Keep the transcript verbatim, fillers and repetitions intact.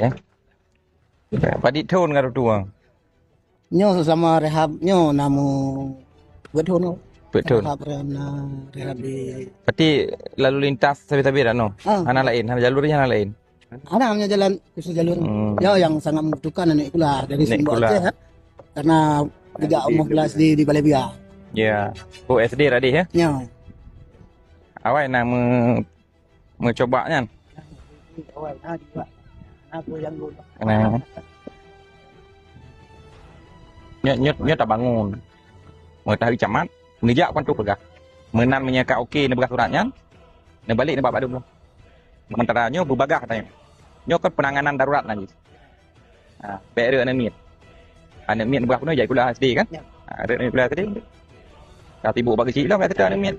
Eh? Padit thon ngon tutoe? Nyoe sama rehab, nyoe na meu peuet thon. Peuet thon. Rehab, rehab na, rehab di. Berarti lalu lintas sabe-sabe dah, no? Ah. Hana laén, hana jalur hana laén. Ada hanya jalan khusus jalur. Hmm. Ya, yang sangat membutuhkan anak kula dari Anak Sumba kula. Aceh, ya. Karena tidak umur belas di, di Balai Biar. Ya. Oh, S D tadi, ya? Ya. Awai na me-, mencoba nyan. Awai na juga. Na goyang-goyang. Nah. Nyo, nyo, nyo tabangun. Mengetahui camat, neujak pantu peugah. Meunan meunyoe ka oke neupeugah surat nyan, neubalik neubak bak dum. Sementara nyoe beubagah katanya. Nyoe kan penanganan darurat lagi. Ha, bèk rhot aneuk miet. Aneuk miet neupeugah keunoe jai kula S D kan? Ya. Ha, rhot aneuk kula S D. Ka sibuk bagi cik lom, ya, aneuk miet.